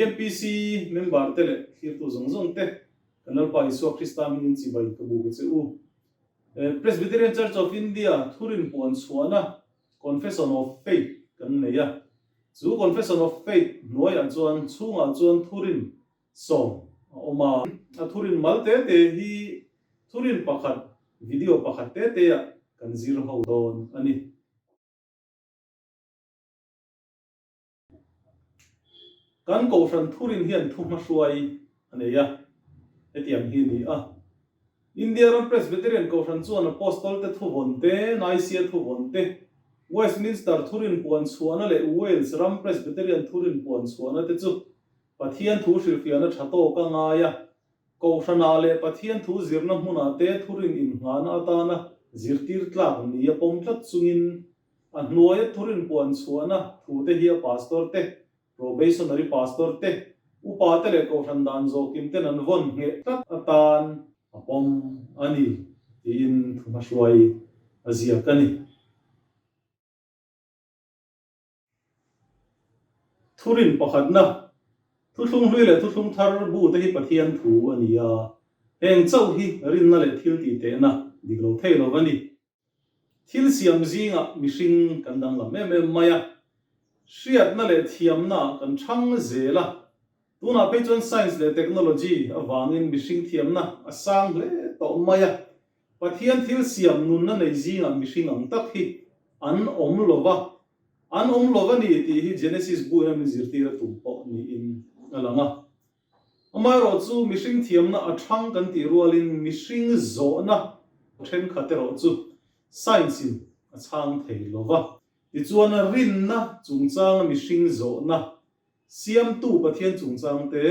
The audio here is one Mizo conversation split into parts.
BMPC member te leh thlirtu zawng zawng te kan Lalpa Isua Krista hmingin chibai ka buk a che u. Presbyterian Church of India thurin puan chhuahna Confession of Faith kan nei a. Chu Confession of Faith hnuaiah chuan chhungah chuan thurin sawm a awm a. A thurin mal te te hi thurin pakhat video pakhat te te ah kan zir ho dawn a ni. Kan Kohhran thurin hian thu hmahruai a nei a, hetiang hi a ni a. India ram Presbyterian Kohhran chuan Apostol te thuvawn te, Nicaea thuvawn te, Westminster thurin puan chhuahna leh Wales ram Presbyterian thurin puan chhuahna te chu Pathian thu hrilhfiahna tha tawk a ngai a. Kohhranah leh Pathian thu zirna hmunah te thurin innghahna atana zirtir tlak nia pawm tlat chungin A hnuaia thurin puan chhuahna thute hi a pastor te, probationary pastor te, upa te leh kohhran dan zawhkim ten an vawn ngheh tlat atan a pawm a ni tiin thuhmahruai a ziak a ni. Thurin pakhatna, Thuthlung hlui leh thuthlung thar bu te hi Pathian thu a ni a, heng chauh hi rinna leh thiltih tehna dik lo thei lo a ni. Thil siam zingah mihring kan danglam em em mai a, hriatna leh thiamna kan chhang zel a, tunah phei chuan science leh technology avangin mihring thiamna a sang hle tawh mai a, Pathian thil siam nunna nei zingah mihring ang tak hi an awm lo va, an awm lo a ni tih hi Genesis buin a min zirtir a tum pawh niin a lang a. Amaherawh chu mihring thiamna a thang kan tih rualin mihring zawhna thenkhat erawh chu science in a chhang thei lo va. Tichuan rinna chungchanga mihring zawhna, siamtu Pathian chungchang te,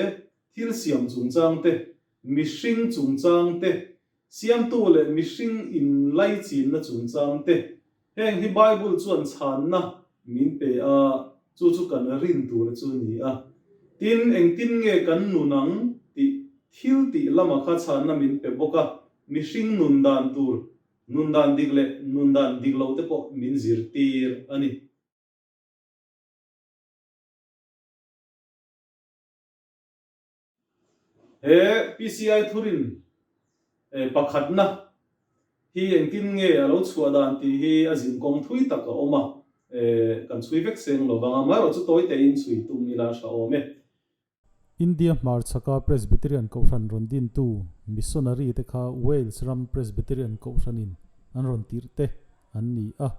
thil siam chungchang te, mihring chungchang te, Siamtu leh mihring inlaichinna chungchang te, heng hi Bible chuan chhanna min pe a, chu chu kan rin tur chu a ni a. Tin, engtin nge kan nun ang tih thil tih lama kha chhanna min pe bawk a, mihring nun dan tur, nun dan dik leh nun dan dik lo te pawh min zirtir a ni. He PCI thurin pakhatna hi engtin nge a lo chhuah dan tih hi a zinkawng thui tak a awm a, kan chhui vek seng lo vang a, amaherawhchu tawi tein chhui tum ila a tha awm e. India hmarchhaka Presbyterian Kohhran rawn dintu missionary te kha Wales ram Presbyterian Kohhranin an rawn tirh te an ni a.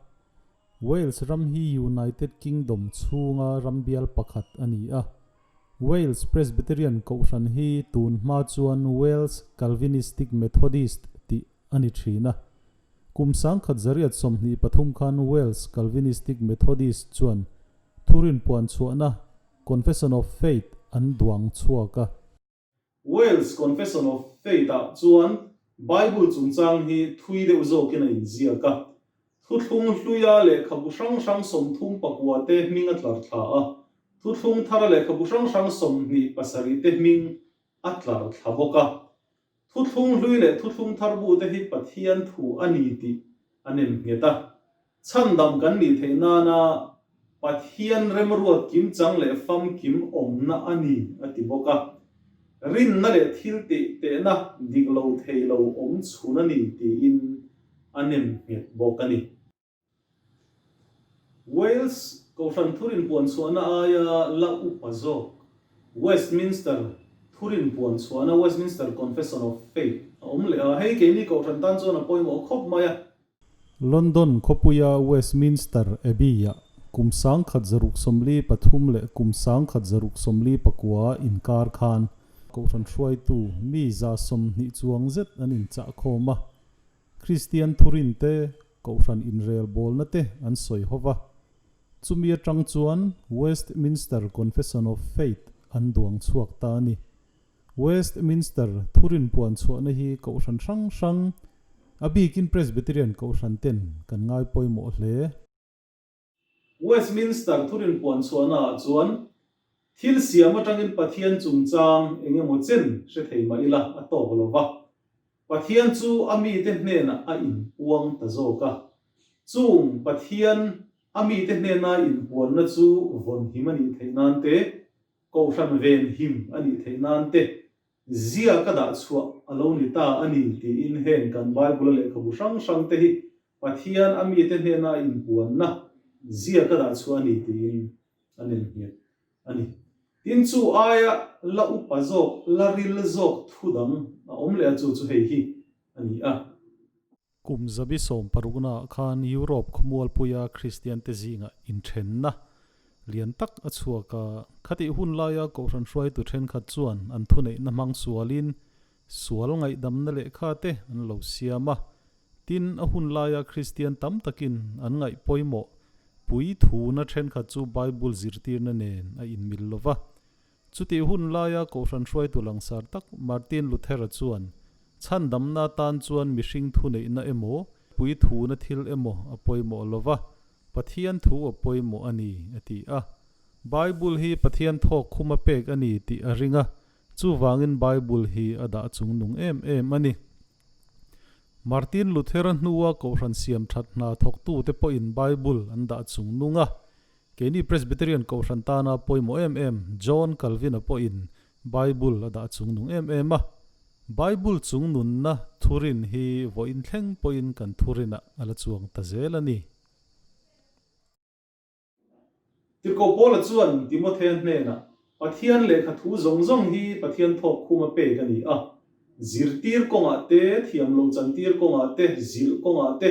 Wales ram hi United Kingdom chhunga ram bial pakhat a ni a. Wales Presbyterian Kohhran hi tun hma chuan Wales Calvinistic Methodist tih a ni thin a. Kum 1923 khan Wales Calvinistic Methodist chuan thurin puan chhuahna Confession of Faith an duang chhuak a. Wales Confession of Faith-ah chuan Bible chungchang hi thui deuh zawkin a inziak a. Thuthlung hluia lehkhabu hrang hrang 39 te hming a tlar thla a, thuthlung thara lehkhabu hrang hrang 27 te hming a tlar thla bawk a. Thuthlung hlui leh thuthlung thar bu te hi Pathian thu a ni tih a nem nghet a. Chhandam kan nih theih nana Pathian remruat kimchang leh famkim awmna a ni a ti bawk a. Rinna leh thil tih tehna dik lo thei lo awm chhun a ni tiin a nem nghet bawk a ni. Wales Kohhran thurin puan chhuahna aia la upa zawk Westminster thurin puan chhuahna, Westminster Confession of Faith, a awm leh a, hei keini Kohhran tan chuan a pawimawh khawp mai a. London khawpuia Westminster Abbey-ah kum 1643 leh kum 1649 inkar khan Kohhran hruaitu mi 120 chuang zet an inchah khawm a. Kristian thurin te, Kohhran inrelbawlna te an sawi ho va. Chumi atang chuan Westminster Confession of Faith an duang chhuak ta a ni. Westminster thurin puan chhuahna hi Kohhran hrang hrang, a bikin Presbyterian Kohhran ten kan ngai pawimawh hle. Westminster thurin puan chhuahnaah chuan thil siam atangin Pathian chungchang eng emaw chen hre thei mah ila a tawk lo va. Pathian chu a mite hnenah a inpuang ta zawk a. Chung Pathian a mite hnena inpuanna chu vawnhim a nih theih nan te, Kohhran ven him a nih theih nan te ziaka dah chhuah a lo ni ta a ni tiin heng kan Bible-a lehkhabu hrang hrang te hi Pathian a mite hnena a inpuanna ziaka dah chhuah a ni tiin a nem nghet a ni. Tin, chu aia la upa zawk, la ril zawk thu dang a awm leh a, chu chu hei hi a ni a. Kum zabi sawm paruknaah khan Europe khawmualpuia Kristiante zingah inthenna lian tak a chhuak a. Khatih hun laia Kohhran hruaitu thenkhat chuan an thuneihna hmang sualin sual ngaihdamna lehkha te an lo siam a. Tin, a hun laia Kristian tam takin an ngaih pawimawh puithuna thenkhat chu Bible zirtirna nen a inmil lo va. Chutih hun laia Kohhran hruaitu langsar tak Martin Luther-a chuan, Chhandamna atan chuan mihring thuneihna emaw, puithuna thil emaw a pawimawh lo va, Pathian thu a pawimawh a ni, a ti a. Bible hi Pathian thawk khuma pek a ni tih a ring a, chuvangin Bible hi a dah chungnung em em a ni. Martin Luther-a hnua Kohhran siam that hna thawktute pawhin Bible an dah chungnung a, Keini Presbyterian Kohhran tana pawimawh em em John Calvin-a pawhin Bible a dah chungnung em em a. Bible chungnunna thurin hi vawiin thleng pawhin kan thurinah a la chuang ta zel a ni. Tirhkoh Paula chuan Timothea hnenah, Pathian lehkha thu zawng zawng hi Pathian thawk khuma pek a ni a. Zirtir kawngah te, thiam lo chantir kawngah te, zilh kawngah te,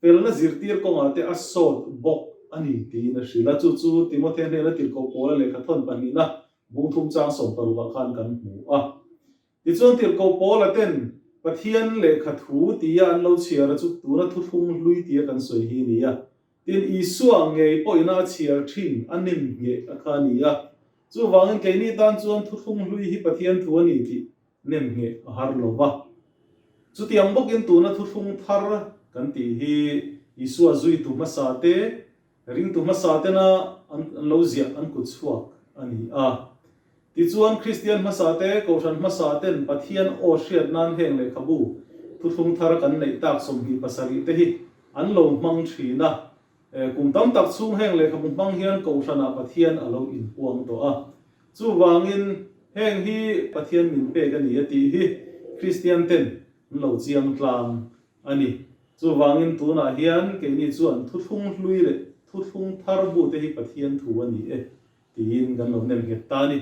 felna zirtir kawngah te a sawt bawk a ni tiin a hrilh a. Chu chu Timothea hnena Tirhkoh Paula lehkha thawn pahnihna bungthum chang sawmparukah khan kan hmu a. Tichuan Tirhkoh Paula ten Pathian lehkha thu tia an lo chhiar a chu tuna thuthlung hlui tia kan sawi hi a ni a. Tin, Isua ngei pawhina a chhiar thin a nim ngheh a kha a ni a. Chuvangin keini tan chuan thuthlung hlui hi Pathian thu a ni tih nem ngheh a har lo va. Chutiang bawkin tuna thuthlung thar kan tih hi Isua zuitu hmasa te, ringtu hmasa tena an lo ziah an kut chhuak a ni a. Tichuan Kristian hmasa te, Kohhran hmasa ten Pathian aw hriat nan heng lehkhabu thuthlung thar kan neih tak 27 te hi an lo hmang thin a. Kum tam tak chhung heng lehkhabu hmang hian Kohhranah Pathian a lo inpuang tawh a. Chuvangin heng hi Pathian min pek a ni a tih hi Kristian ten an lo chiang tlang a ni. Chuvangin tunah hian keini chuan thuthlung hlui leh thuthlung thar bu te hi Pathian thu a ni e tiin kan lo nem nghet ta a ni.